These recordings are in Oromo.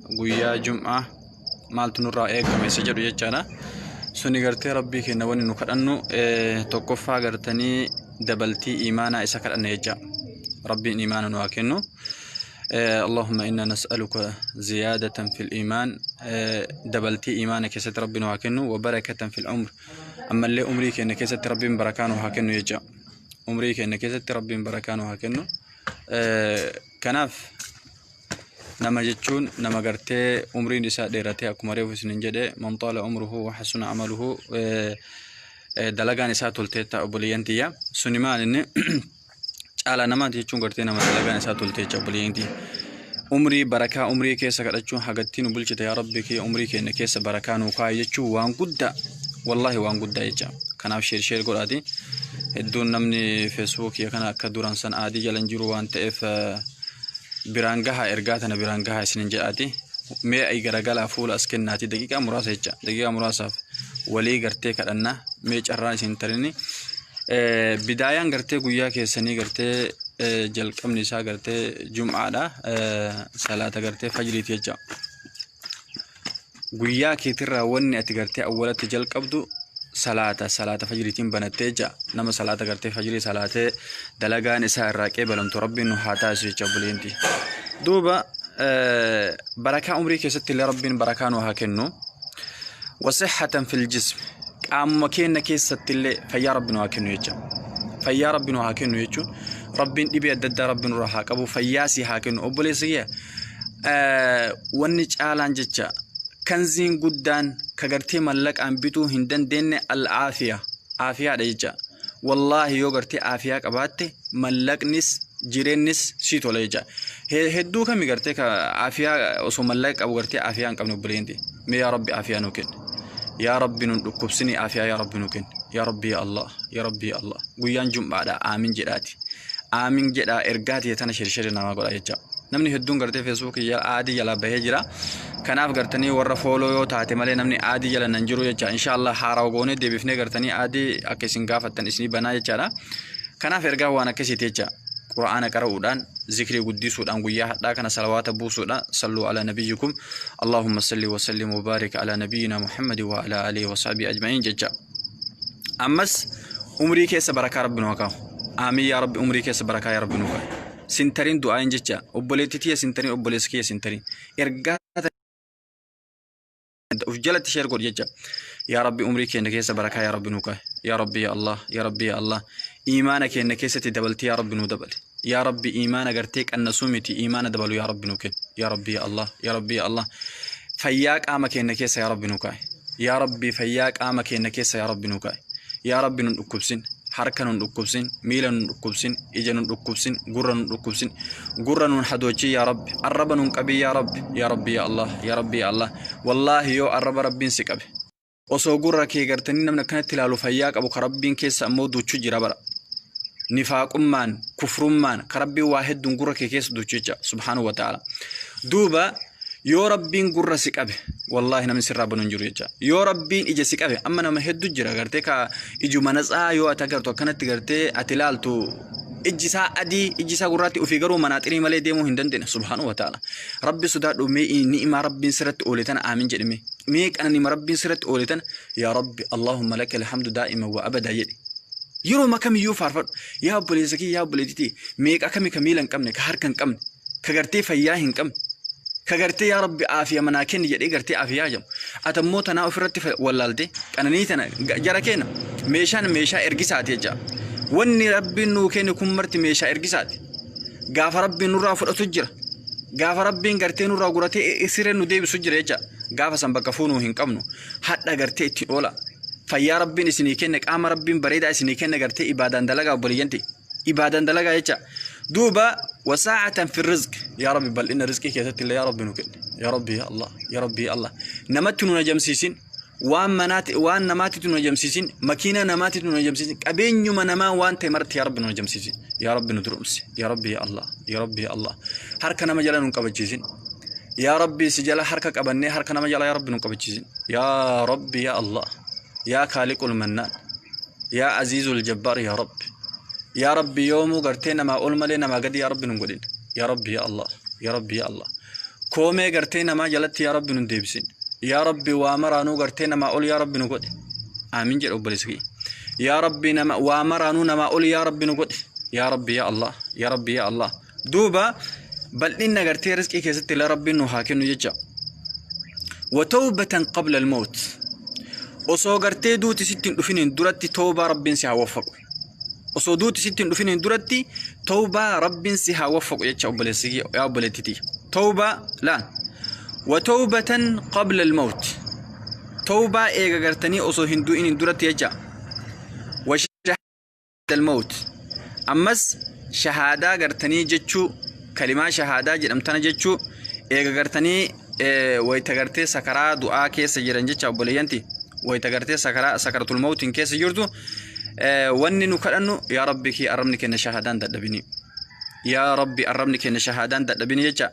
Guyyaa Jum'aa maaltu nurraa eegama isa jedhu jechaadha. Suni gartee Rabbii keenya wanni nu kadhannu tokkoffaa gartanii dabaltii imaanaa isa kadhanna jecha. Rabbiin imaana nu haa kennu. اللهم إنا نسألك زيادة في الإيمان، dabaltii imaana keessatti Rabbi nu haa kennu، وبركة في العمر، ammallee umrii keenya keessatti Rabbiin barakaa nu haa kennu jecha. Umrii keenya keessatti Rabbiin barakaa nu haa kennu. Kanaaf nama jechuun nama gartee umriin isaa dheeratee, akkuma reefu isinin jedhe، من طال عمره وحسن عمله، dalagaan isaa tolteetta. Obboleeyyan tiyya, suni maal inni caalaa namaati jechuun gartee nama dalagaan isaa tolteecha. Obboleeyyan tiyya, umrii barakaa umrii keessa kadhachuun, hagattii nu bulchite yaa Rabbi kiyya, umrii keenya keessa barakaa nu kaa'i jechuun waan guddaa, wallaahi waan guddaa jecha. Kanaaf share share godhaati. Hedduun namni Feesbuukii kana akka duraan san aadii jalan jiru waan ta'eef, biraan gahaa, ergaa tana biraan gahaa isinin jedhaati. Mee ay garagalaa fuula as kennaati, daqiiqaa muraasa jecha, daqiiqaa muraasaaf walii gartee kadhannaa. Mee carraan isin tarini bidaayaan gartee guyyaa keessanii gartee jalqabni isaa gartee Jum'aadha, salaata gartee fajriiti jecha. Guyyaa keetirraa wanni ati gartee awwalatti jalqabdu salaata fajriitiin banattee jecha. Nama salaata gartee fajrii salaatee dalagaan isaa irraa qeebalamtu Rabbiin nu haa taasisu jecha. Obboleettii, duuba barakaa umrii keessatti illee Rabbiin barakaa nu haa kennu. وصحة في الجسم، qaamuma keenya keessatti illee fayyaa Rabbi nu haa kennu jecha. Fayyaa Rabbi nu haa kennu jechuun Rabbiin dhibee adda addaa Rabbi nurraa haa qabu, fayyaa si haa kennu. Obboleessa kiyya, wanni caalaan jecha, kanziin guddaan ka gartee mallaqaan bituu hin dandeenye العافية, aafiyaadha jecha. Wallaahi yoo gartee aafiyaa qabaatte, mallaqnis jireennis sii tola jecha. Hedduu kami gartee ka aafiyaa osoo mallaqa qabu gartee aafiyaa hin qabne? Obboleeyyanti, mee yaa Rabbi aafiyaa nuu kenni, yaa Rabbi nun dhukkubsini, aafiyaa yaa Rabbi nuu kenni, yaa Rabbi, yaa Allah, yaa Rabbi, yaa Allah. Guyyaan Jum'aadha, aamin jedhaati, aamin jedhaa. Ergaa ta'e tana share share namaa godha jecha. Namni hedduun gartee Feesbuukii aadii jalaa bahee jira. Kanaaf gartanii warra follow yoo taate malee namni aadii jala nan jiru jecha. Inshaallah haaraa goonee deebifnee gartanii aadii akka isin gaafattan isinii banaa jechaadha. Kanaaf ergaa waan akkasiiti jecha. Qura'aana qara'uudhaan, zikrii guddisuudhaan, guyyaa hadhaa kana salawaata buusuudhaan. صلوا على نبيكم، اللهم صل وسلم وبارك على نبينا محمد وعلى آله وصحبه أجمعين jecha. Ammas umrii keessa barakaa Rabbi nu haa kaa'u. Aamin, yaa Rabbi, umrii keessa barakaa yaa Rabbi nu kaa'u. Sintarin du'aayin jecha. Obboleettii tiyya sintarin, obboleessa kiyya sintarin, ergaa uf jalatti share godhi jecha. Yaa Rabbi, umrii keenya keessa barakaa yaa Rabbi nu kaa'e. Yaa Rabbi, yaa Allah, yaa Rabbi, yaa Allah, imaana keenya keessatti dabaltii yaa Rabbi nu dabali. Yaa Rabbi, imaana gartee qannasuu miti, imaana dabalu yaa Rabbi nu kenni. Yaa Rabbi, yaa Allah, yaa Rabbi, yaa Allah, fayyaa qaama keenya keessa yaa Rabbi nu kaa'e. Yaa Rabbi, fayyaa qaama keenya keessa yaa Rabbi nu kaa'e. Yaa Rabbi, nun dhukkubsin, harka nun dhukkubsin, miila nun dhukkubsin, ija nun dhukkubsin, gurra nun dhukkubsin, gurra nun hadoochin, yaa Rabbi arraba nun qabii. Yaa Rabbi, yaa Rabbi, yaa Allah, yaa Rabbi, yaa Allah. Wallaahi yoo arraba Rabbiin si qabe, osoo gurra kee gartanii namni akkanatti ilaalu fayyaa qabu, ka Rabbiin keessa ammoo duuchuu jira bara nifaaqummaan, kufrummaan, ka Rabbiin waa hedduun gurra kee keessa duuchu jecha, سبحانه وتعالى. Duuba yoo Rabbiin gurra si qabe, wallaahi namni sirraa banu hin jiru jecha. Yoo Rabbiin ija si qabe, amma nama hedduu jira gartee ka ijuma natsaa yoo ati agartu akkanatti gartee ati ilaaltu, ijji isaa adii, ijji isaa gurraatti, ofii garuu manaaxirii malee deemuu hin dandeenye, سبحانه وتعالى. Rabbi sodaadhu. Mee ni'imaa Rabbiin sirratti oole tana aamin jedhime. Mee qananima Rabbiin sirratti oole tana yaa Rabbi، اللهم لك الحمد دائما وأبدا jedhi. Yeroo kamiyyuu faarfadhu. Yaa obboleessa kiyya, yaa obboleettitii, meeqa kami ka miila hin qabne, ka harka hin qabne, ka gartee fayyaa hin qabne, ka gartee yaa Rabbi aafiya manaa kenni jedhee gartee aafiyaa jedhamu. Atammoo tanaa ofirratti wallaalte qananii tana. Jara keenya, meeshaan meeshaa ergisaati jecha. Wanni Rabbiin nuu kenne kun marti meeshaa ergisaati. Gaafa Rabbiin nurraa fudhatu jira. Gaafa Rabbiin gartee nurraa guratee siree nu deebisu jira jecha. Gaafa san bakka fuunuu hin qabnu. Hadha gartee ittiin oola. Fayyaa Rabbiin isinii kenne, qaama Rabbiin bareedaa isinii kenne gartee ibaadaan dalagaa, obboleeyyanti. Ibaadaan dalagaa jecha. Duuba وسعة في الرزق، yaa Rabbi bal'ina rizqii keessatti illee yaa Rabbi nu kenne. Yaa Rabbi, yaa Allah, yaa Rabbi, yaa Allah, namatti nu najamsiisin, waan manaati waan namaatti nu najamsiisin, makiina namaatti nu najamsiisin, qabeenyuma namaa waan ta'e marti yaa Rabbi nu najamsiisin. Yaa Rabbi nu durumsi. Yaa Rabbi, yaa Allah, yaa Rabbi, yaa Allah, harka nama jala nu qabachiisin. Yaa Rabbi, si jala harka qabannee harka nama jala yaa Rabbi nu qabachiisin. Yaa Rabbi, yaa Allah, yaa خالق المنان، يا عزيز الجبار، yaa Rabbi, yaa Rabbi, yoomuu gartee namaa ol malee namaa gadi yaa Rabbi nun godhin. Yaa Rabbi, yaa Allah, yaa Rabbi, yaa Allah. Koomee gartee namaa jalatti yaa Rabbi nun deebisin. Yaa Rabbi waa maraanuu gartee namaa ol yaa Rabbi nu godhi. Aamin jedha obboleessi kiyya. Yaa Rabbi nama waa maraanuu namaa ol yaa Rabbi nu godhi. Yaa Rabbi yaa Allah. Yaa Rabbi yaa Allah. Duuba bal'inna gartee rizqii keessatti illee Rabbiin nu haa kennu jecha. Watawbatan qabla al-mawt. Osoo gartee duuti sitti hin dhufiniin duratti tawbaa Rabbiin si haa waffaqu. Osoo duuti sitti hin dhufiniin duratti tawbaa Rabbiin si haa waffaqu jecha obboleessi kiyya yaa obboleettii tiyya. Tawbaa laal. Watawbatan qabla al-mawt. Tawbaa eega gartanii osoo hin du'iniin duratti jecha. Al-mawt. Ammas shahaadaa gartanii jechuu kalimaa shahaadaa jedhamtana jechuu eega gartanii wayta gartee sakaraa du'aa keessa jiran jecha obboleeyyanti wayta gartee sakaraa sakaratul mawtiin keessa jirtu wanni nu kadhannu yaa rabbi kii arrabni keenya shahaadaan dadhabini yaa rabbi arrabni keenya shahaadaan dadhabini jecha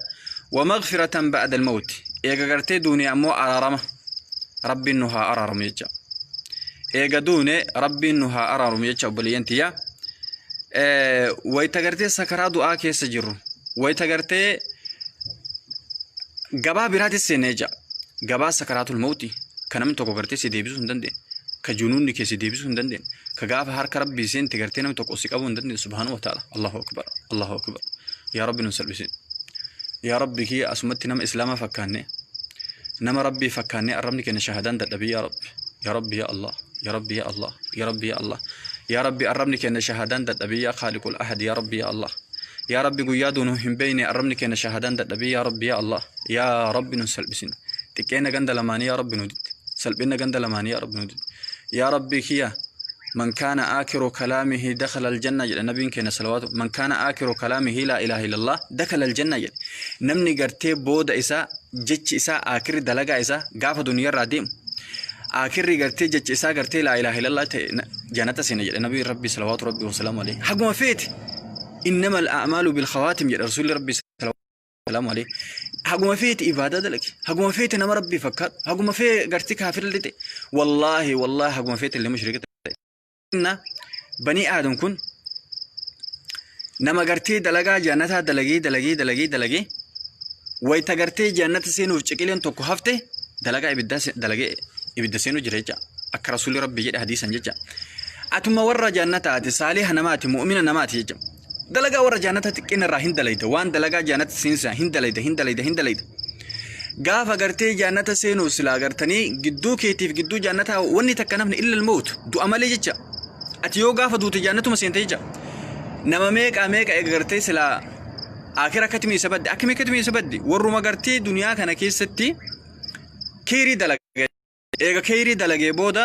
wa maghfiratan ba'da al-mawt eega gartee duuniyaa ammoo araarama rabbiin nu haa araaramu jecha eega duune rabbiin nu haa araaramu jecha obboleeyyan tiyya wayta gartee sakaraa du'aa keessa jirru wayta gartee gabaa biraatis seenee jira gabaa sakaraatul mawti ka namni tokko gartee si deebisuu hin dandeenye ka junuunni kee si deebisuu hin dandeenye ka gaafa harka rabbii seente gartee namni tokko si qabuu hin dandeenye subhaanahu wa ta'ala allahu akbar allahu akbar yaa rabbi nun salphisin yaa rabbi kiyya asumatti nama islaamaa fakkaanne nama rabbii fakkaannee arrabni keenya shahaadaan dadhabee yaa rabbi yaa rabbi yaa allah yaa rabbi yaa allah yaa rabbi yaa allah yaa rabbi arrabni keenya shahaadaan dadhabee yaa khaaliqul ahad yaa rabbi yaa allah yaa rabbi guyyaa duunu hin beeyne arrabni keenya shahaadaan dadhabee yaa rabbi yaa allah yaa rabbi nun salphisin xiqqeena ganda lamaanii yaa rabbi nu didde salphina ganda lamaanii yaa rabbi nu didde yaa rabbi kiyya man kaana aakiru kalaamihi dakhala aljanna jedhe nabiin keenya salawaatu man kaana aakiru kalaamihi laa ilaaha illallah dakhala aljanna jedhe namni gartee booda isaa jechi isaa aakirri dalagaa isaa gaafa duniyarraa deemu aakirri gartee jechi isaa gartee laa ilaaha illallah ta'e jannata seena jedhe nabiin rabbi salawaatu rabbi wasalaamu alayhi haguma feete innama al-a'maalu bil khawaatim jedhe rasuulli rabbi salaamu alayhi haguma feete ibaadaa dalage haguma feete nama rabbii fakkaatu haguma fee gartee kaafira illee ta'e wallaahi wallaahi haguma feete illee mushrika ta'e inna banii aadam kun nama gartee dalagaa jannataa dalagee dalagee dalagee dalagee wayta gartee jannata seenuuf ciqileen tokko hafte dalagaa ibiddaa dalagee ibidda seenuu jira jecha akka rasuulli rabbi jedhe hadiisan jecha atuma warra jannataati saaliha namaati mu'mina namaati jecha Dalagaa warra jaannata xiqqina irraa hin dalayda. Waan dalagaa jaannata seensisan hin dalayda, hin dalayda, hin dalayda. Gaafa gartee jaannata seenuuf silaa gartanii gidduu keetiif gidduu jaannataa wanni takka nafni illa al-mawt du'a malee jecha. Ati yoo gaafa duute jaannatuma seente jecha. Nama meeqa meeqa eega gartee silaa akira akkatti isa badde akkami akkatti isa badde warruma gartee duniyaa kana keessatti keerii dalaga. Eega keeyrii dalagee booda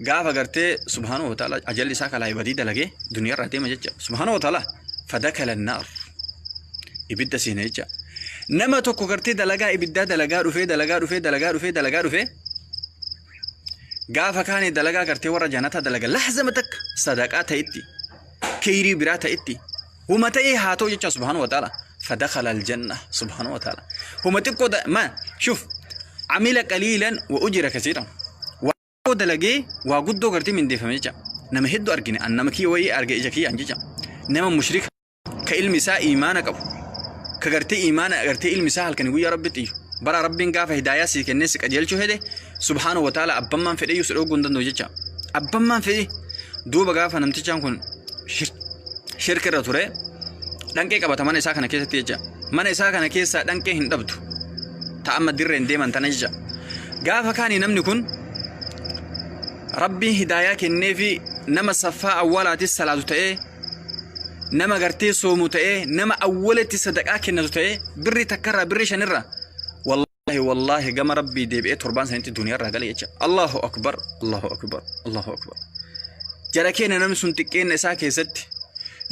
gaafa gartee subhaanahu wa ta'ala ajalli isaa kalaa badii dalagee duniyaarraa deema jecha subhaanahu wa ta'ala fadakala naar ibidda seena jecha nama tokko gartee dalagaa ibiddaa dalagaa dhufee dalagaa dhufee dalagaa dhufee dalagaa dhufee gaafa kaanii dalagaa gartee warra jannataa dalaga lahzama takka sadaqaa ta'itti keeyrii biraa ta'itti huma ta'ee haa ta'u jecha subhaanahu wa ta'ala fadakhala aljanna subhaanahu wa ta'ala huma xiqqoo ma shuf amila qaliilan wa ujira kasiiran waa xiqqoo dalagee waa guddoo gartee mindeeffame jecha nama hedduu argine an nama kiyya wayii arge ija kiyyaan jecha nama mushrika ka ilmi isaa iimaana qabu ka gartee iimaana gartee ilmi isaa halkanii guyyaa rabbitti iyyu bara rabbiin gaafa hidaayaa sii kennee si qajeelchuu fedhe subhaanahu wa ta'ala abbammaan fedhe iyyuu si dhooguu hin danda'u jecha abbammaan fedhe duuba gaafa namtichaan kun shirki irra ture dhanqee qabata mana isaa kana keessatti jecha mana isaa kana keessaa dhanqee hin dhabdu ta amma dirreen deeman tana jecha gaafa kaani namni kun rabbiin hidaayaa kenneefi nama saffaa awwalaatis salaatu ta'ee nama gartee soomu ta'ee nama awwalatti sadaqaa kennatu ta'ee birrii takkarraa birrii shanirraa wallaahi wallaahi gama rabbii deebi'ee torbaan sanitti duniyaarraa gale jecha allahu akbar allahu akbar allahu akbar jara keenya namni sun xiqqeenna isaa keessatti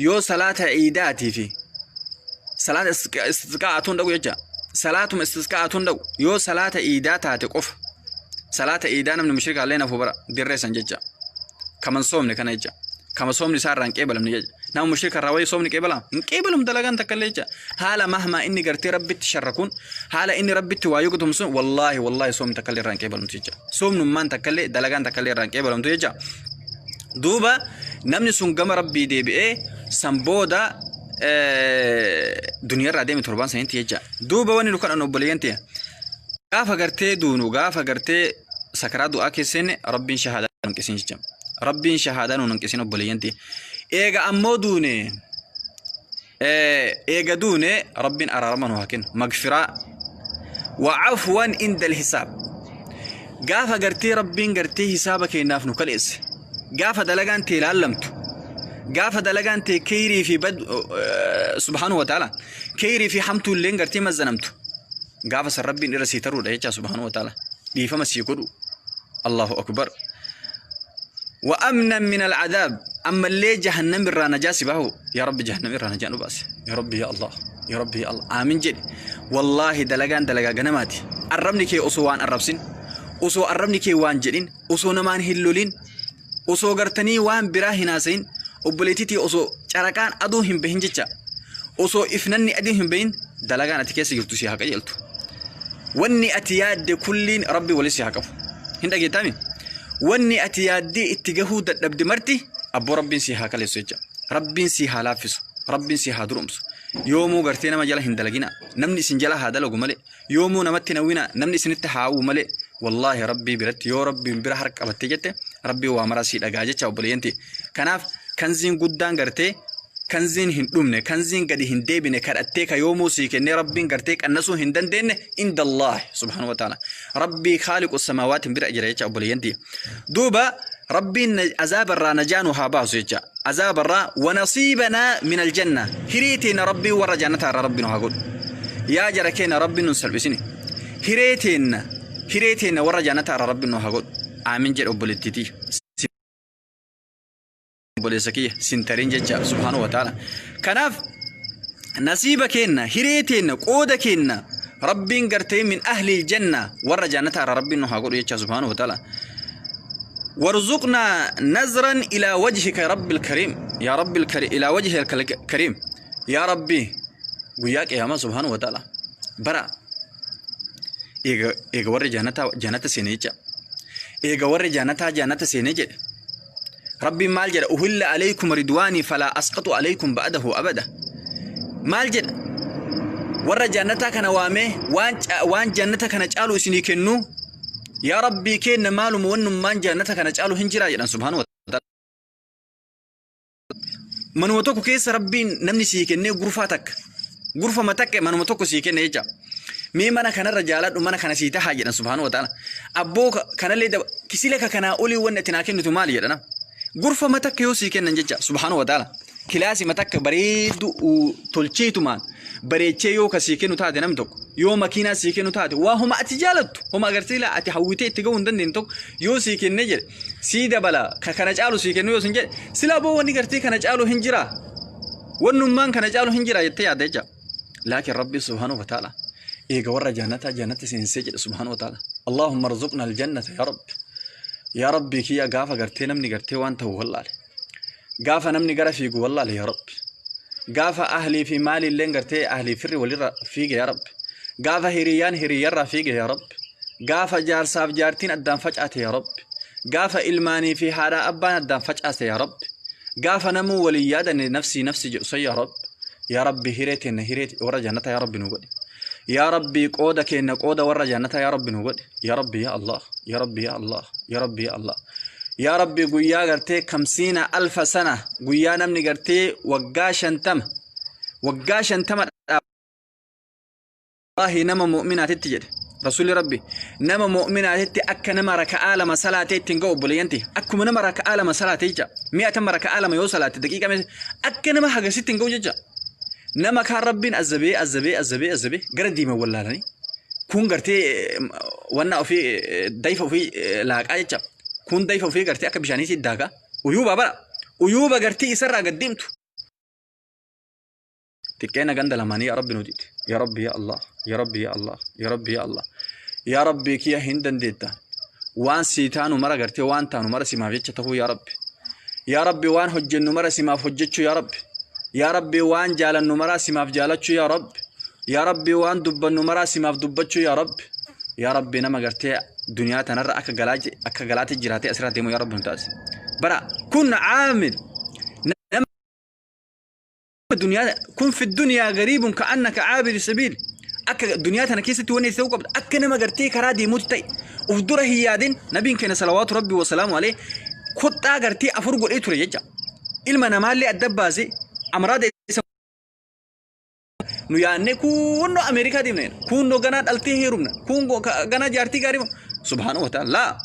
yoo salaata iidaatii fi salaata istisqaa atuun dhaqu jecha salaatuma istisqaa atuun dhaqu yoo salaata iidaa taate qofa salaata iidaa namni mushrika illee nafu bara dirree san jecha kaman soomne kana jecha kama soomni isaa irraa hin qeebalamne jecha nama mushrika irraa wayii soomni qeebalama hin qeebalamu dalagaan takka illee jecha haala mahmaa inni gartee rabbitti sharrakuun haala inni rabbitti waa yuqtumsun wallaahi wallaahi soomni takka illee irraa hin qeebalamtu jecha soomnummaan takka illee dalagaan takka illee irraa hin qeebalamtu jecha duuba namni sun gama rabbii deebi'ee san booda Duniyaarraa deeme torbaan sanitti jecha. Duuba wanni nu kadhannu, obboleeyyan ta'e, gaafa gartee duunu, gaafa gartee sakaraa du'aa keessenne, Rabbiin shahaadaa nu hanqisin jecha. Rabbiin shahaadaa nu hanqisin, obboleeyyan ta'e. Eega ammoo duune, eega duune, Rabbiin araarama nu haa kennu. Magfiraa wa afwan indal hisaab. Gaafa gartee Rabbiin gartee hisaaba keenyaaf nu kaleesse. Gaafa dalagaan tee laallamtu. Gaafa dalagaan tee keyrii fi bad, subhaanahu wa ta'ala, keyrii fi hamtuu illeen gartee mazzanamtu. Gaafa san Rabbiin irra sii taruudha jecha, subhaanahu wa ta'ala. Dhiifama sii godhu. Allahu akbar. Wa amnan min alcadaab, ammallee jahannam irraa najaa si bahu. Yaa Rabbi, jahannam irraa najaa nu baase. Yaa Rabbi, yaa Allah, yaa Rabbi, yaa Allah, aamin jedhi. Wallaahi dalagaan dalagaa ganamaati. Arrabni kee osoo waan arrabsin, osoo arrabni kee waan jedhin, osoo namaan hin lolin, osoo gartanii waan biraa hin haasayin, obboleettiitii, osoo caraqaan aduu hin bahin jecha, osoo ifnanni adii hin bahin, dalagaan ati keessa jirtu si haa qajeeltu. Wanni ati yaadde kulliin Rabbi wali si haa qabu. Hin dhageettaami? Wanni ati yaaddee itti gahuu dadhabde marti, abboo, Rabbiin si haa kaleessu jecha. Rabbiin si haa laaffisu. Rabbiin si haa durumsu. Yoomuu gartee nama jala hin dalagina. Namni isin jala haa dalagu malee. Yoomuu namatti nawwina. Namni isinitti haa hawwu malee. Wallaahi Rabbii biratti yoo Rabbiin bira harka qabattee jette, Rabbii waa maraa sii dhagaa jecha, obboleeyyanti. Kanaaf kanziin guddaan gartee kanziin hin dhumne, kanziin gadi hin deebine, kadhattee ka yoomuu sii kennee Rabbiin gartee qannasuu hin dandeenye, inda Allah subhaanahu wa ta'ala, Rabbii khaaliqu samaawaati bira jira jecha, obboleeyyanti. Duuba Rabbiin azaabarraa najaa nu haa baasu jecha. Azaabarraa wanasiibanaa min aljanna, hiree teena Rabbiin warra jannataa irraa Rabbi nu haa godhu. Yaa jara keenya, Rabbiin nun salphisini. Hiree teenna, hiree teenna warra jannataa irraa Rabbiin nu haa godhu. Aamin jedhe, obboleettiitii. Obboleessa kiyya, sin tarin jecha, subhaanahu wa ta'ala. Kanaaf nasiiba keenna, hiree teenna, qooda keenna Rabbiin gartee min ahli janna, warra jannataa irraa Rabbiin nu haa godhu jecha, subhaanahu wa ta'ala. وارزقنا نظرا إلى وجهك يا رب الكريم، يا رب الكريم، إلى وجهك الكريم. يا ربي، guyyaa qiyaamaa, subhaanahu wa ta'ala, bara eega warri jannataa jannata seenee jecha, eega warri jannataa jannata seenee jedhe, Rabbiin maal jedha? Uhilla alaykum ridwaanii falaa asqatu alaykum ba'dahu abada. Maal jedha? Warra jannataa kana waamee waan jannata kana caalu isinii kennu. Yaa Rabbii kenna, maaluma wannummaan jannata kana caalu hin jiraa jedhan, subhaanahu wa ta'ala. Manuma tokko keessa Rabbiin namni sii kennee gurfaa takka. Gurfama takka manuma tokko sii kenne jecha. Mee mana kanarra jaaladhu, mana kana sii tahaa jedhan, subhaanahu wa ta'ala. Abboo, kanallee kisila ka kanaa olii wanni ati naa kennitu maali jedhana. Gurfama takka yoo sii kennan jecha, subhaanahu wa ta'ala. Kilaasii takka bareeddu tolcheetumaan bareechee yoo ka sii kennu taate, namni tokko yoo makiinaa sii kennu taate, waa homa ati jaalattu, homa agartee ati hawwitee itti gahuu hin dandeenye tokko yoo sii kennee jedhe, sii dabala ka kana caalu sii kennu yoo sin jedhe, sila boo wanni gartee kana caalu hin jiraa, wannummaan kana caalu hin jira jettee yaadda jecha. Laakiin Rabbi subhaanahu wa ta'ala eega warra jannataa jannata seensee jedhe, subhaanahu wa ta'ala, Allahumma arzuqna aljannata, yaa Rabbi, yaa Rabbi kiyya. Gaafa gartee namni gartee waan ta'u wallaale, gaafa namni gara fiigu wallaale, yaa Rabbi, gaafa ahlii fi maaliilleen gartee ahlii firri walirra fiige, yaa Rabbi, gaafa hiriyyaan hiriyyarraa fiige, yaa Rabbi, gaafa jaarsaaf jaartiin addaan facaate, yaa Rabbi, gaafa ilmaanii fi haadhaa abbaan addaan facaase, yaa Rabbi, gaafa namuu walii yaadanne, nafsii nafsi jedhu san, yaa Rabbi, yaa Rabbi, hiree teenna hiree warra jannataa yaa Rabbi nu godhi. Yaa Rabbi, qooda keenna qooda warra jannataa yaa Rabbi nu godhi. Yaa Rabbi, yaa Allah, yaa Rabbi, yaa Allah, yaa Rabbi, yaa Allah, yaa Rabbi. Guyyaa gartee kamsiina alfa sana, guyyaa namni gartee waggaa 50, waggaa 50. Wallaahi nama mu'minaatitti jedhe Rasuulli Rabbi, nama mu'minaatitti akka nama raka'aa 2 salaatee ittiin ga'u. Obboleeyyanti, akkuma nama raka'aa 2 salaatee jecha, mi'a tama raka'aa 2 yoo salaatte, daqiiqa akka nama hagasitti hin ga'u jecha. Nama kaan Rabbiin azabee, azabee, azabee, azabee gara diiman wallaalanii, kun gartee wanna ofii dayfa ofii laaqaa jecha, kun dayfa ofii gartee akka bishaaniitti daakaa uyuuba bara uyuuba gartee isarraa gad deemtu. Xiqqeena ganda lamaanii yaa Rabbi nu dide. Yaa Rabbi, yaa Allah, yaa Rabbi, yaa Allah, yaa Rabbi, yaa Allah, yaa Rabbi kiyya, hin dandeetta. Waan sii taanu mara gartee waan taanu mara simaaf jecha tahuu, yaa Rabbi. Yaa Rabbi, waan hojjennu mara simaaf hojjechuu, yaa Rabbi. Yaa Rabbi, waan jaalannu maraa simaaf jaalachuu, yaa Rabbi. Yaa Rabbi, waan dubbannu maraa simaaf dubbachuu, yaa Rabbi. Yaa Rabbi, nama gartee duniyaa tanarra akka galaa akka galaatti jiraatee asirraa deemu yaa Rabbi nu taasise. Bara kun caamil nama. Duniyaa kun fi duniyaa gariibun ka'annaka caabiru sabiil. Akka duniyaa tana keessatti wanni ta'uu qabdu akka nama gartee karaa deemuutti ta'e uf dura hin yaadin. Nabiin keenya salawaatu rabbi wasalaamu alayhi koxxaa gartee afur godhee ture jecha. Ilma namaallee adda baasee amraada isa nu yaannee kunnoo Ameerikaa deemna, kunnoo ganaa dhaltee heerumna, kun ganaa jaartii gaarii. Subhaanahu wa ta'ala, laa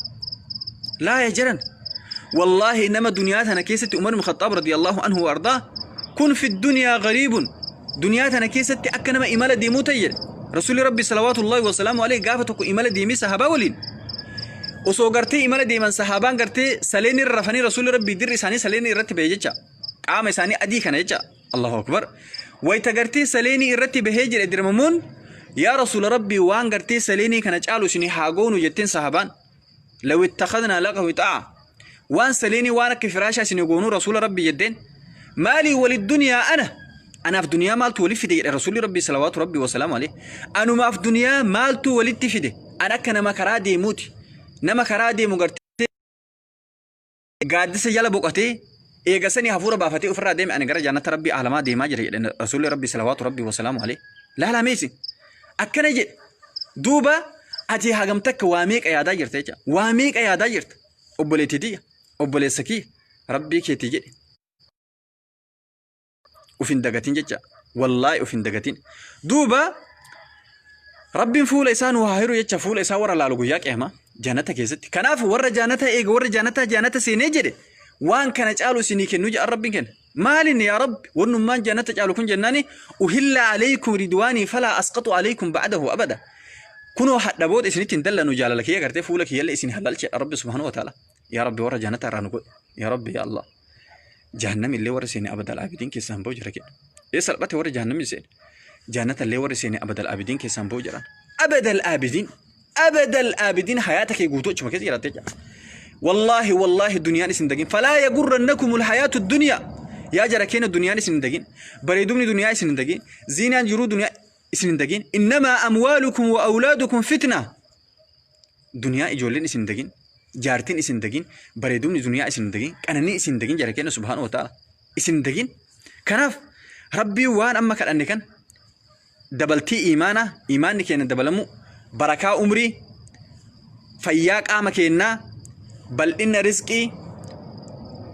laa ya jiran, wallaahi nama duniyaa tana keessatti Umar ibn Khattaab radiyallahu anhu wa ardaa, kun fi duniyaa gariibun, duniyaa tana keessatti akka nama imala deemuu ta'e jedhe. Rasuulli Rabbi salawaatullahi wasalaamu alayhi gaafa tokko imala deemee sahabaa waliin osoo gartee imala deeman, sahabaan gartee saleen irra rafanii, Rasuulli Rabbi dirri isaanii saleen irratti ba'e jecha, qaama isaanii adii kana jecha. Allahu akbar! Wayita gartee saleenii irratti bahee jedhe dirmamuun, yaa Rasuula Rabbii, waan gartee saleenii kana caalu isin haa goonu jetteen sahabaan. Law ittakhadnaa laka wixaa'a, waan saleenii waan akka firaashaa isin goonuu Rasuula Rabbii jetteen. Maalii walid duniyaa, ana anaaf duniyaa maaltu walitti fide jedhe Rasuulli Rabbii salawaatu Rabbii wasalaamu alayhi. Anumaaf duniyaa maaltu walitti fide? An akka nama karaa deemuuti. Nama karaa deemu gartee gaaddisa jala boqotee eegasanii hafuura baafatee ofirraa deeme, ani gara jannata Rabbii aalamaa deemaa jira jedhe Rasuulli Rabbii salawaatu Rabbii wasalaamu alayhi. Laalaa meesi akkana jedhe. Duuba ati hagam takka waa meeqa yaadaa jirta jecha, waa meeqa yaadaa jirta? Obboleettii tiyya, obboleessa kiyya, Rabbii keetii jedhe uf hin dagatin jecha, wallaahi uf hin dagatin. Duuba Rabbiin fuula isaa nu haa hiru jecha, fuula isaa warra laalu guyyaa qiyaamaa jannata keessatti. Kanaaf warra jannata eega warra jannataa jannata seenee jedhe, waan kana caalu isinii kennu jedha Rabbiin kenna. Maalin yaa Rabbi wannummaan jannata caalu kun jennaani, uhilla alaykum ridwaanii falaa asqatu alaykum ba'dahu abada. Kunoo hadha booda isinitti hin dallanu, jaalala kiyya gartee fuula kiyyallee isin halalche Rabbi subhaanahu wa ta'ala. Yaa Rabbi, warra jannata irraa nu godhe. Yaa Rabbi, yaa Allah. Jahannam illee warri seene abadal abidiin keessaan ba'u jira kenna. Ee salphate warri jahannam seene. Jannata illee warri seene abadal abidiin keessaan ba'u jiran. Abadal abidiin. Abadal abidiin, hayaata kee guutuu achuma keessa jiraattee jira. Wallaahi wallaahi duniyaan isin dagin. Falaa yagurrannakumul hayaatu duniyaa. Yaa jara keenya, duniyaan isin hin dagin. Bareedumni duniyaa isin hin dagin. Ziinaan jiruu duniyaa isin hin dagin. Innamaa amwaalukum wa awlaadukum fitna. Duniyaa ijoolleen isin dagin. Jaartiin isin dagin. Bareedumni duniyaa isin dagin. Qananii isin dagin jara keenya, subhaanahu wa ta'ala. Isin dagin. Kanaaf Rabbii waan amma kadhanne kan dabaltii iimaanaa, iimaanni keenya dabalamu, barakaa umrii, fayyaa qaama keenyaa, bal'ina rizqii,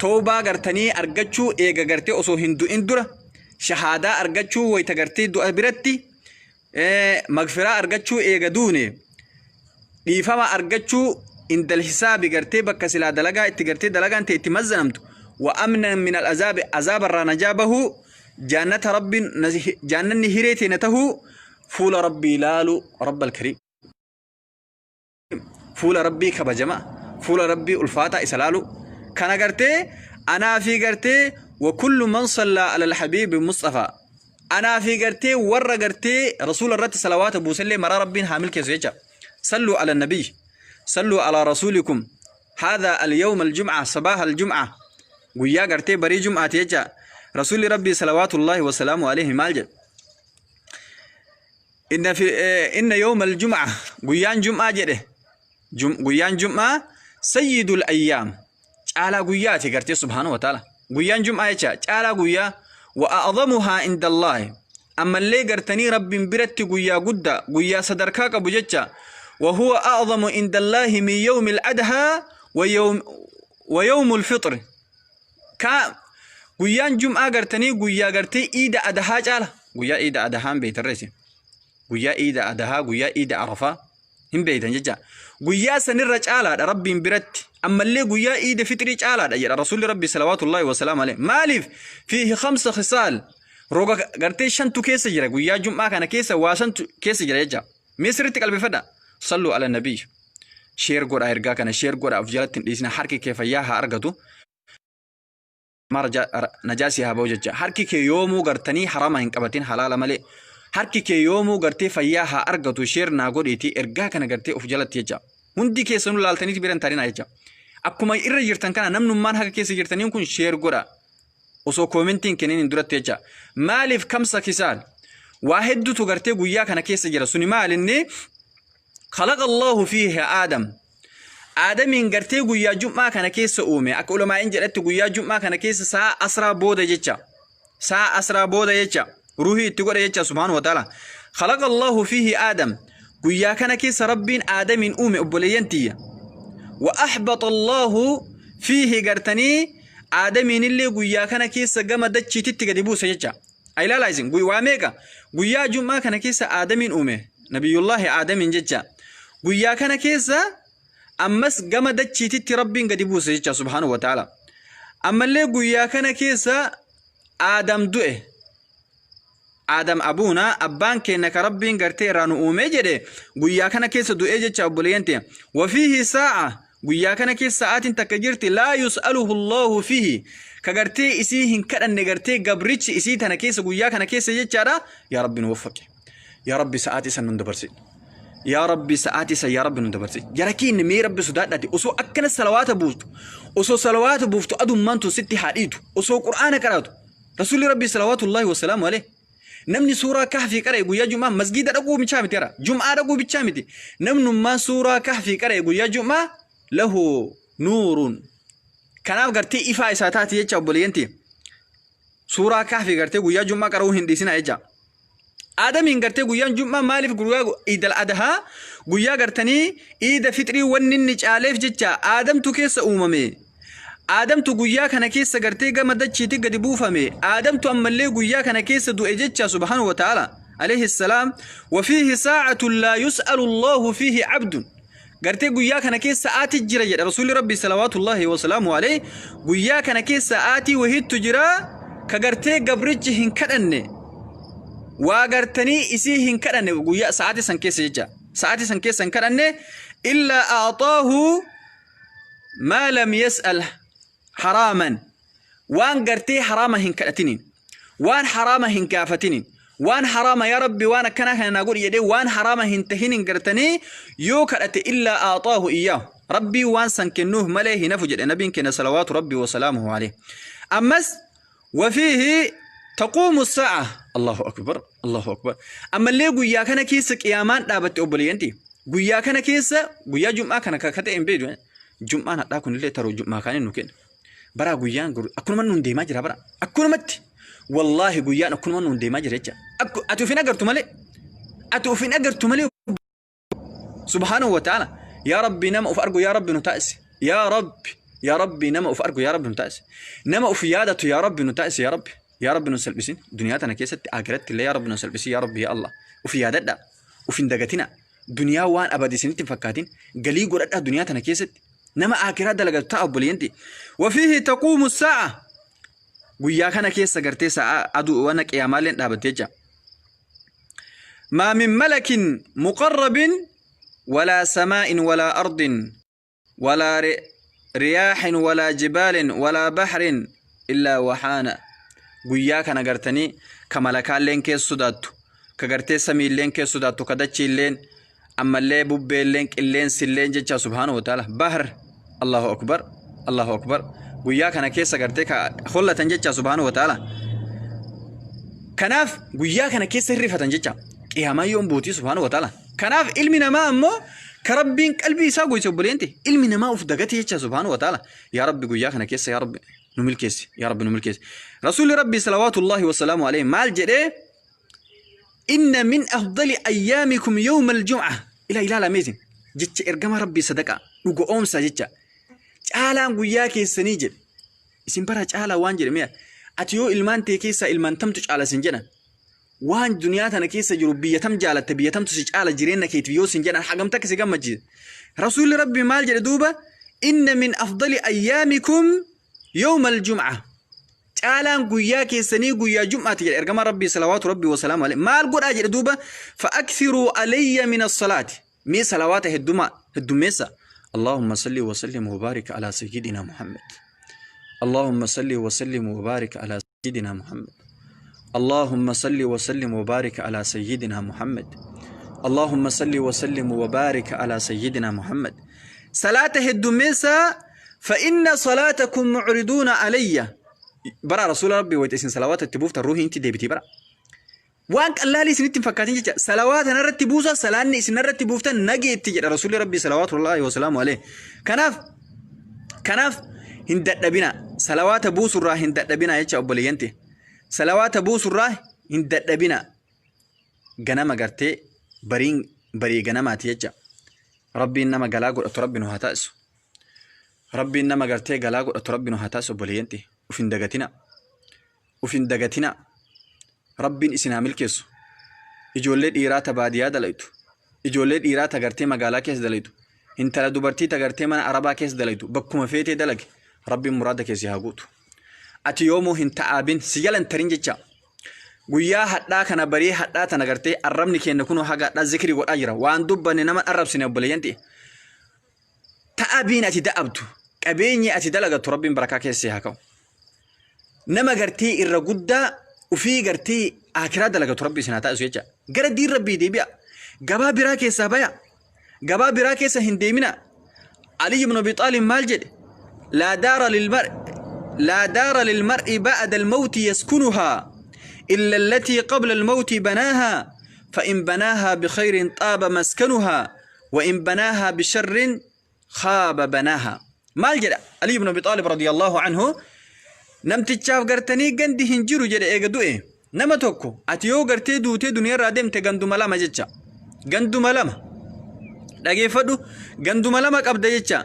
toobaa gartanii argachuu eega gartee osoo hin du'in dura, shahaadaa argachuu wayita gartee du'a biratti, magfiraa argachuu eega duune, dhiifama argachuu indal hisaabi, gartee bakka silaa dalagaa itti gartee dalagaan ta'e itti mazzanamtu, wa amnan min al azaabi, azaaba irraa najaa bahuu, jannata Rabbiin jannanni hiree teena tahuu, fuula Rabbii ilaalu, Rabbal kariim, fuula Rabbii kabajama, fuula Rabbii ulfaataa isa laalu kana gartee anaa fi gartee wa kullu man sallaa ala alhabiibi Mustafa, anaa fi gartee warra gartee Rasuula irratti salawaata buusellee maraa Rabbiin haa milkeessu jecha. Salluu ala nabiy, salluu ala rasuulikum. هذا اليوم الجمعة، صباح الجمعة، guyyaa gartee barii jum'aati jecha. Rasuulli Rabbii salawaatullaahi wasalaamu alayhi maal jedhe? Inna fi inna yawma aljum'a, guyyaan jum'aa jedhe, guyyaan jum'aa sayyidul ayyaam, caalaa guyyaati gartee, subhaanahu wa ta'ala, guyyaan jum'aa jecha caalaa guyyaa. Wa a'zamuhaa inda Allaahi, ammallee gartanii Rabbiin biratti guyyaa guddaa, guyyaa sadarkaa qabu jecha. Wa huwa a'zamu inda Allaahi min yawmi al-adhaa wa yawmul fixr. Ka guyyaan jum'aa gartanii guyyaa gartee iida adahaa caala. Guyyaa iida adahaa hin beektan reesi? Guyyaa iida adahaa, guyyaa iida arafaa hin beektan jecha. Guyyaa sanirra caalaadha Rabbiin biratti. Ammallee guyyaa iida fixrii caalaadha jedha Rasuulli Rabbi salawaatullaahi wasalaamu alayhi. Maaliif? Fiihi khamsa khisaal, roga gartee shantu keessa jira. Guyyaa jum'aa kana keessa waa shantu keessa jira jecha. Mee sirriitti qalbifadha. Salluu ala nabiy. Share godhaa, ergaa kana share godhaa, of jalatti hin dhiisina. Harki kee fayyaa haa argatu, najaasii haa ba'u jecha. Harki kee yoomuu gartanii harama hin qabatin, halaala malee. Harki kee yoomuu gartee fayyaa haa argatu. Share naa godhiiti ergaa kana gartee of jalatti jecha. Hundi keessanuu laaltaniiti bira hin tarinaa jecha. Akkuma irra jirtan kana namnummaan haga keessa jirtaniin kun share godha. Osoo commentiin kennin hin duratti jecha. Maaliif kamsa kisaal? Waa hedduutu gartee guyyaa kana keessa jira. Suni maal inni? Khalaqa Allahu fiihi Aadam. Aadamiin gartee guyyaa jum'aa kana keessa uume. Akka ulamaa'in jedhatti guyyaa jum'aa kana keessa sa'a asraa booda jecha. Sa'a asraa booda jecha ruuhii itti godhe jecha subhaanahu wa ta'ala. Khalaqa Allahu fiihi Aadam. Guyyaa kana keessa Rabbiin Aadamiin uume, obboleeyyan tiyya. Wa ahbata Allahu fiihi gartanii Aadamiin illee guyyaa kana keessa gama dachiititti gadi buuse jecha. Ilaalaa isin waa meeqa? Guyyaa Jum'aa kana keessa Aadamiin uume, Nabiyyullaahi Aadamiin jecha. Guyyaa kana keessa ammas gama dachiititti Rabbiin gadi buuse jecha subhaanahu wa ta'ala. Ammallee guyyaa kana keessa Aadam du'e. Aadam abuuna, abbaan keenya ka Rabbiin gartee irraa nu uumee jedhe, guyyaa kana keessa du'ee jecha, obboleeyyan ta'e. Wafiihi saa'a, guyyaa kana keessa sa'aatiin takka jirti, laa yus'aluhu Allahu fiihi, ka gartee isii hin kadhanne gartee gabrichi isii tana keessa, guyyaa kana keessa jechaadha. Yaa Rabbi nu waffaqe. Yaa Rabbi sa'aatii san nun dabarsi. Yaa Rabbi sa'aatii san yaa Rabbi nun dabarsi. Jara keenya, mee Rabbi sodaadhaati osoo akkana salawaata buuftu, osoo salawaata buuftu, adummaan tun sitti haa dhiitu, osoo Qur'aana qaraatu. Rasuulli Rabbi salawaatullaahi wasalaamu alayhi, namni suuraa Kahfii qara'e guyyaa Jum'aa, masgiida dhaquu bichaa miti, jara Jum'aa dhaquu bichaa miti, namnummaan suuraa Kahfii qara'e guyyaa Jum'aa lahu nuurun. Kanaaf gartee ifaa isaa taati jecha, obboleeyyan tiyya. Suuraa Kahfii gartee guyyaa Jum'aa qara'uu hin dhiisinaa jecha. Aadamiin gartee guyyaan Jum'aa maaliif guyyaa Iidal Adhaa, guyyaa gartanii Iida Fixrii wanni inni caaleef jecha, Aadamtu keessa uumame. Aadamtu guyyaa kana keessa gartee gama dachiitti gadi buufame. Aadamtu ammallee guyyaa kana keessa du'e jecha subhaanahu wa ta'ala. Alayhi salaam. Wafiihi saa'atun laa yus'alu Allahu fiihi abdun. Gartee guyyaa kana keessa sa'aatii jira jedha Rasuulli Rabbii salawaatullaahi wasalaamu alayhi. Guyyaa kana keessa sa'aatii wahiittu jira ka gartee gabrichi hin kadhanne. Waa gartanii isii hin kadhanne guyyaa sa'aatii san keessa jecha. Sa'aatii san keessa hin kadhanne, illaa a'xaahu maa lam yas'al haraaman, waan gartee haraama hin kadhatiniin, waan haraama hin gaafatiniin, waan haraama yaa Rabbi waan akkanaa kana naa godhi jedhee waan haraama hin tahiniin gartanii yoo kadhate, illaa a'xaahu iyyaahu, Rabbii waan san kennuuf malee hin hafu jedhe nabiin keenya salawaatu Rabbii wasalaamuhu alayhi. Ammas wafiihi taquumu saa'a. Allahu akbar, Allahu akbar. Ammallee guyyaa kana keessa qiyaamaan dhaabatte, obboleeyyanti. Guyyaa kana keessa, guyyaa Jum'aa kana ka ta'e hin beektu. Jum'aan hadhaa kunillee taroo Jum'aa kaanii nu kenna. Baraa guyyaan akkunuma nuun deemaa jira bara. Akkunumatti. Wallaahi guyyaan akkunuma nuun deemaa jira jecha. Ati of hin agartu malee. Ati of hin agartu malee. Subhaanahu wa ta'ala. Yaa Rabbi, nama of argu yaa Rabbi nu taasisi. Yaa Rabbi. Yaa Rabbi, nama of argu yaa Rabbi nu taasisi. Nama of yaadatu yaa Rabbi nu taasisi yaa Rabbi. Yaa Rabbi nu salphisin. Duniyaa tana keessatti akhiratti illee yaa Rabbi nu salphisi yaa Rabbi yaa Allah. Of yaadadha. Of hin dagatina. Duniyaa waan abadi isinitti hin fakkaatin. Galii godhadhaa duniyaa tana keessatti. Nama akiraa dalagatu ta'a, obboleeyyanti. Wafiihi taquumu saa'a. Guyyaa kana keessa gartee sa'a aduu waan qiyaamaalleen dhaabatte jecha. Maa min malakin muqarrabin walaa samaa'in walaa ardin walaa riyaahin walaa jibaalin walaa bahrin illaa waxaana. Guyyaa kana gartanii ka malakaalleen keessa sodaattu, ka gartee samiilleen keessa sodaattu, ka dachiilleen, ammallee bubbeelleen, qilleensilleen jecha subhaanahu wa ta'ala, bahr. Allahu akbar, Allahu akbar. Guyyaa kana keessa gartee ka hollatan jecha subhaanahu wa ta'ala. Kanaaf guyyaa kana keessa hirrifatan jecha, qiyaamaa yoom buutii subhaanahu wa ta'ala. Kanaaf ilmi namaa ammoo ka Rabbiin qalbii isaa goyse, obboleenti, ilmi namaa uf dagate jecha subhaanahu wa ta'ala. Yaa Rabbi, guyyaa kana keessa yaa Rabbi nu milkeessi, yaa Rabbi nu milkeessi. Rasuulli Rabbii salawaatullaahi wasalaamu alayhi maal jedhee? Inna min afdali ayyaamikum yawma aljum'a. Ila ilaala meesin jecha ergama Rabbii sadaqaa dhuga oomsa jecha, caalaan guyyaa keessanii jedhe. Isin bara caalaa waan jedhe, mi'a ati yoo ilmaan tee keessaa ilmaan tamtu caala isin jedhan, waan duniyaa tana keessa jiru biyya tam jaalatte, biyya tamtu si caala jireenya keetiif yoo sin jedhan, hagam takka si gammachiisa? Rasuulli Rabbii maal jedhe duuba? Inna min afdali ayyaamikum yawma aljum'a, caalaan guyyaa keessanii guyyaa Jum'aati jedhe ergamaan Rabbii salawaatu Rabbii wasalaamu alayhi. Maal godhaa jedhe duuba? Fa'aksiruu alayya min as-salaati, mee salawaata hedduma heddummeessa. Allahumma salli wa sallim wa barik ala sayyidina Muhammad. Allahumma salli wa sallim wa barik ala sayyidina Muhammad. Allahumma salli wa sallim wa barik ala sayyidina Muhammad. Allahumma salli wa sallim wa barik ala sayyidina Muhammad. Salaata heddummeessa. Fa inna salaatakum mucriduuna alayya. Bara Rasuula Rabbii wayita isin salawaata itti buuftan ruuhiin itti deebitii bara. Waan qallaalii isinitti hin fakkaatin jecha, salawaata narratti buusa, salaanni isin narratti buuftan nageetti jedha Rasuulli Rabbii salawaatullaahi wasalaamu alayhi. Kanaaf hin dadhabina, salawaata buusurraa hin dadhabina jecha, obboleeyyanti. Salawaata buusurraa hin dadhabina. Ganama gartee bariin barii ganamaati jecha. Rabbiin nama galaa godhatu Rabbi nu haa taasisu. Rabbiin nama gartee galaa godhatu Rabbi nu haa taasisu obboleeyyanti. Uf hin dagatina. Uf hin dagatina. Rabbiin isin haa milkeessu. Ijoollee dhiiraa ta baadiyaa dalaytu. Ijoollee dhiiraa ta gartee magaalaa keessa dalaytu. Intala dubartii ta gartee mana arabaa keessa dalaytu. Bakkuma feetee dalage. Rabbiin muraada kee si haa guutu. Ati yoomuu hin ta'aabin si jalan tarin jecha. Guyyaa hadhaa kana barii hadhaa tana gartee arrabni keenya kunoo haga hadhaa zikrii godhaa jira. Waan dubbanne nama arrabsine obboleeyyan ta'e. Ta'abiin ati da'abdu qabeenyi ati dalagattu Rabbiin barakaa keessa si haa ka'u. Nama gartee irra guddaa ufii gartee akiraa dalagatu Rabbi isin haa taasisu jecha. Gara diin Rabbii deebi'a. Gabaa biraa keessaa baya. Gabaa biraa keessa hin deemina. Ali ibn Abi Xaalib maal jedhe? Laa daara lil mar'i laa daara lil mar'i ba'da al-mawti yaskunuhaa illa allatii qabla al-mawti banaahaa fa in banaahaa bi khayrin xaaba maskanuhaa wa in banaahaa bi sharrin khaaba banaahaa. Maal jedha? Ali ibn Abi Xaalib radiyallahu anhu namtichaaf gartanii gandi hin jiru jedhe eega du'e. Nama tokko ati yoo gartee duutee duniyaarraa deemte ganduma lama jecha. Ganduma lama. Dhageeffadhu ganduma lama qabda jecha.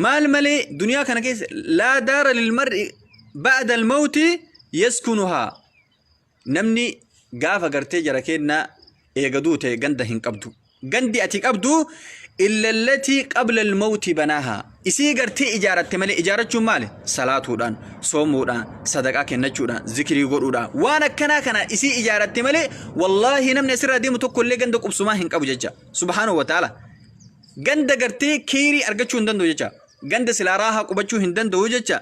Maal malee duniyaa kana keessa laa daara lilmar'i ba'da almawti yaskunuhaa. Namni gaafa gartee jara keennaa eega duute ganda hin qabdu. Gandi ati qabdu illa allatii qabla almawti banaahaa. Isii gartee ijaaratte malee ijaarachuun maali? Salaatuudhaan, soomuudhaan, sadaqaa kennachuudhaan, zikrii godhuudhaan waan akkanaa kana isii ijaaratte malee wallaahi namni asirraa deemu tokko illee ganda qubsumaa hin qabu jecha. Subhaanahu wa ta'ala. Ganda gartee keerii argachuu hin danda'u jecha. Ganda silaa raahaa qubachuu hin danda'u jecha.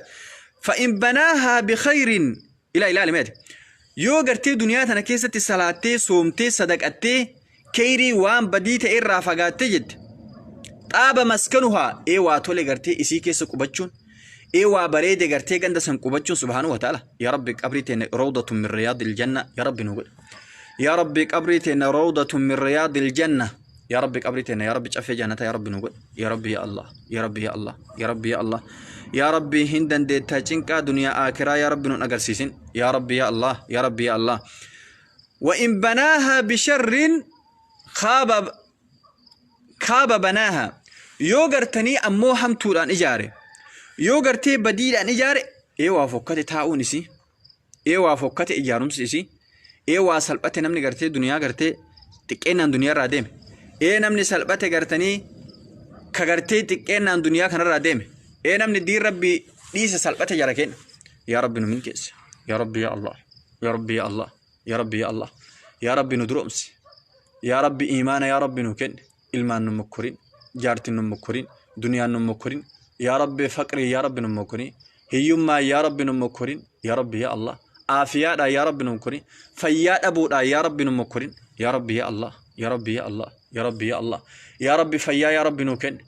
Fa'in banaahaa bikhayrin Ilaa ilaali meeti. Yoo gartee duniyaa tana keessatti salaattee, soomtee, sadaqattee, keyrii waan badii ta'e irraa fagaattee jette. Xaaba maskanuhaa ee waa tole gartee isii keessa qubachuun ee waa bareede gartee ganda san qubachuun subhaanahu wa ta'ala. Yaa Rabbi qabrii teenya rawdatun min riyaadil janna yaa Rabbi nu godhe. Yaa Rabbi qabrii teenya rawdatun min riyaadil janna. Yaa Rabbi qabrii teenya yaa Rabbi caffee jannata yaa Rabbi nu godhe. Yaa Rabbi yaa Allah yaa Rabbi yaa Allah yaa Rabbi yaa Allah yaa Rabbi hin dandeettaa cinqaa duniyaa aakiraa yaa Rabbi nun agarsiisin yaa Rabbi yaa Allah yaa Rabbi yaa Allah. Wa in banaaha bisharrin khaaba kaaba banaaha yoo gartanii ammoo hamtuudhaan ijaare yoo gartee badiidhaan ijaare ee waa fokkate taa'uun isii ee waa fokkate ijaarumsi isii ee waa salphate namni gartee duniyaa gartee xiqqeennaan duniyaa irraa deeme ee namni salphate gartanii ka gartee xiqqeennaan duniyaa kanarraa deeme ee namni diin rabbii dhiise salphate jara kenna yaa rabbi nu milkeesse yaa rabbi yaa allah yaa rabbi yaa allah yaa rabbi yaa allah yaa rabbi nu duroomsi yaa rabbi iimaana yaa rabbi nu kenne ilmaan nu mokkorin jaartiin nu mokkorin duniyaan nu mokkorin yaa rabbi faqrii yaa rabbi nu mokkorin hiyyummaa yaa rabbi nu mokkorin yaa rabbi yaa allah aafiyaadhaa yaa rabbi nu mokkorin fayyaa dhabuudhaa yaa rabbi nu mokkorin yaa rabbi yaa allah yaa rabbi yaa allah yaa rabbi yaa allah yaa rabbi fayyaa yaa rabbi nu kenni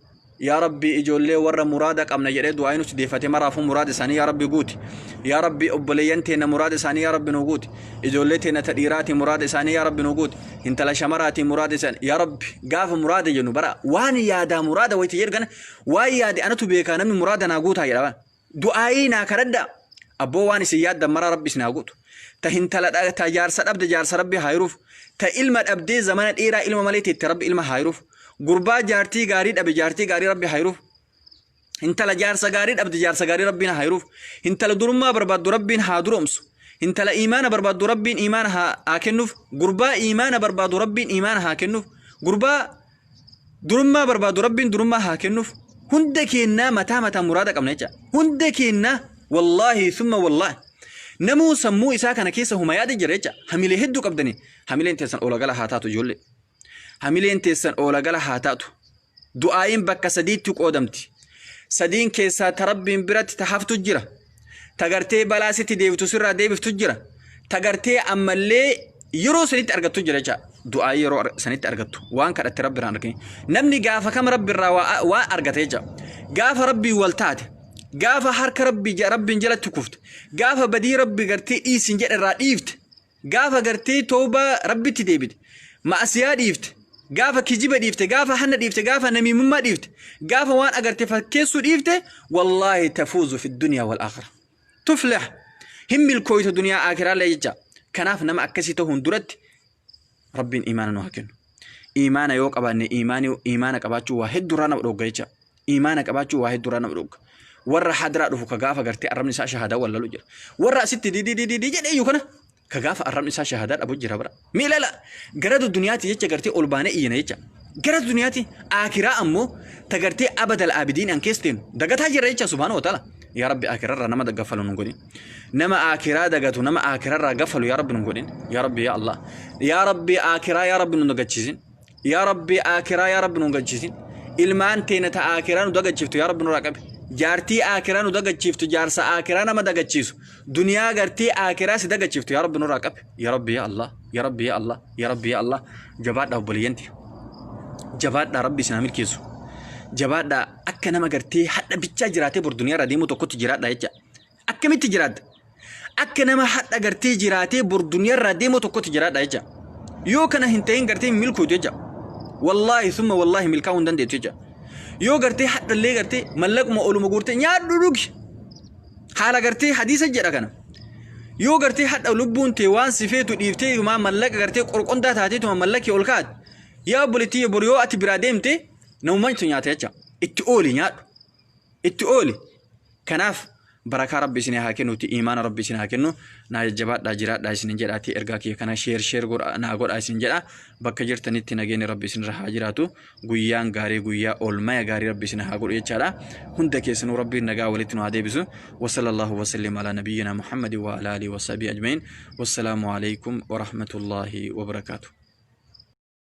Yaa Rabbi ijoollee warra muraada qabna jedhee du'aa'ii nutti deeffate maraafuu muraada isaanii yaa Rabbi guuti. Yaa Rabbi obboleeyyan teenna muraada isaanii yaa Rabbi nu guuti. Ijoollee teenna ta dhiiraatii muraada isaanii yaa Rabbi nu guuti. Intala shamaraatii muraada isaanii yaa Rabbi gaafa muraada jennu bara waan yaadaa muraada wayita jedhu kana waan yaade anatu beekaa namni muraada naa guutaa jedha. Du'aa'ii naa kadhadhaa. Abboo waan isin yaaddan maraa Rabbi isin haa guutu. Ta hintala ta jaarsa dhabde jaarsa Rabbi haa hiruuf. Ta ilma dhabdee zamana dheeraa ilma malee teette Rabbi ilma haa hiruuf. Gurbaa jaartii gaarii dhabe jaartii gaarii Rabbi haa hiruuf. Intala jaarsa gaarii dhabde jaarsa gaarii Rabbiin haa hiruuf. Intala durummaa barbaaddu Rabbiin haa duroomsu. Intala iimaana barbaaddu Rabbiin iimaana haa kennuuf. Gurbaa iimaana barbaadu Rabbiin iimaana haa kennuuf. Gurbaa Durummaa barbaadu Rabbiin durummaa haa kennuuf. Hunda keennaa mataa mataa muraada qabna jecha. Hunda keennaa wallaahi summa wallaahi. Namuu sammuu isaa kana keessa huma yaada jira jecha. Hamilee hedduu qabdanii. Hamileen teessan oola gala haa taatu ijoollee. Hamileen teessan oola gala haa taatu. Du'aa'iin bakka sadiitti qoodamti. Sadiin keessaa ta Rabbiin biratti ta haftu jira. Ta gartee balaa sitti deebiftu sirraa deebiftu jira. Ta gartee ammallee yeroo sanitti argattu jira jecha. Du'aa'ii yeroo sanitti argattu waan kadhatte Rabbi irraa arganii. Namni gaafa kam Rabbi irraa waa argata jecha. Gaafa Rabbiin wal taate, gaafa harka Rabbi Rabbiin jalatti kufte, gaafa badii Rabbi gartee dhiisin jedhe irraa dhiifte, Gaafa gartee tawbaa Rabbitti deebite, ma'asiyaa dhiifte, gaafa kijiba dhiifte, gaafa hanna dhiifte, gaafa namiimummaa dhiifte, gaafa waan agarte fakkeessuu dhiifte, wallaahi tafuuzu fi duniyaa wal aakhira. Tuflih. Hin milkooytu duniyaa akiraallee jecha. Kanaaf nama akkasii ta'uun duratti Rabbiin imaana nu haa kennu. Imaana yoo qabaanne imaani imaana qabaachuu waa hedduurraa nama dhogga jecha. Imaana qabaachuu waa hedduurraa nama dhogga. Warra hadiraa dhufu ka gaafa gartee arrabni isaa shahaadaa wallalu jira. Warra asitti dididididi jedhee iyyuu kana ka gaafa arrabni isaa shahaadaa dhabu jira bara. Mee ilaala gara duniyaati jecha gartee ol baanee iyyina jecha. Gara duniyaati akiraa ammoo ta gartee abadal abidiin an keessa teenu dagataa jirra jecha subhaana wa ta'ala. Yaa Rabbi akirarraa nama gaffalu nun godhin. Nama akiraa dagatu nama akirarraa gaffalu yaa Rabbi nun godhin. Yaa Rabbi yaa Allah. Yaa Rabbi akiraa yaa Rabbi nun dagachiisin. Yaa Rabbi akiraa yaa Rabbi nun dagachiisin. Ilmaan teena ta akiraa nu dagachiiftu yaa Rabbi nurraa qabi. Jaartii akiraa nu dagachiiftu jaarsa akiraa nama dagachiisu. Duniyaa gartee akiraa si dagachiiftu yaa Rabbi nurraa qabi. Yaa Rabbi yaa Allah. Yaa Rabbi yaa Allah. Yaa Rabbi yaa Allah. Jabaadhaa obboleeyyanti. Jabaadhaa Rabbi isin haa milkeessu. Jabaadhaa akka nama gartee hadha bichaa jiraatee bor duniyaa irraa deemuu tokkotti jiraadhaa jecha. Akkamitti jiraadha? Akka nama hadha gartee jiraatee bor duniyaa irraa deemuu tokkotti jiraadhaa jecha. Yoo kana hin ta'in gartee hin milkootu jecha. Wallaahi summa wallaahi milkaa'uu hin dandeettu jecha. Yoo gartee hadhallee gartee mallaquma oluma guurtee nyaadhu dhugi. Haala gartee hadiisa jedha kana. Yoo gartee hadha lubbuun tee waan si feetu dhiiftee yumaa mallaqa gartee qorqondaa taateetuma mallaqii ol kaa'ate. Yaa obboleettii bor yoo ati biraa deemte namummaatu nyaata jecha. Itti ooli nyaadhu. Itti ooli. Kanaaf barakaa Rabbi isin haa kennuuti imaana Rabbi isin haa kennu naa jajjabaadhaa jiraadhaa isin jedhaati ergaa kiyya kana sheer sheer godha naa godhaa isin jedha bakka jirtanitti nageenyi Rabbi isinirra haa jiraatu guyyaan gaarii guyyaa oolmaya gaarii Rabbi isin haa godhu jechaadha hunda keessanuu Rabbiin nagaa walitti nu haa deebisu wasallallahu wasallim alaa nabiyyina Muhammadi wa alaa alihi wasahbihi ajma'iin wassalaamu alaikum warahmatullaahi wabarakaatu.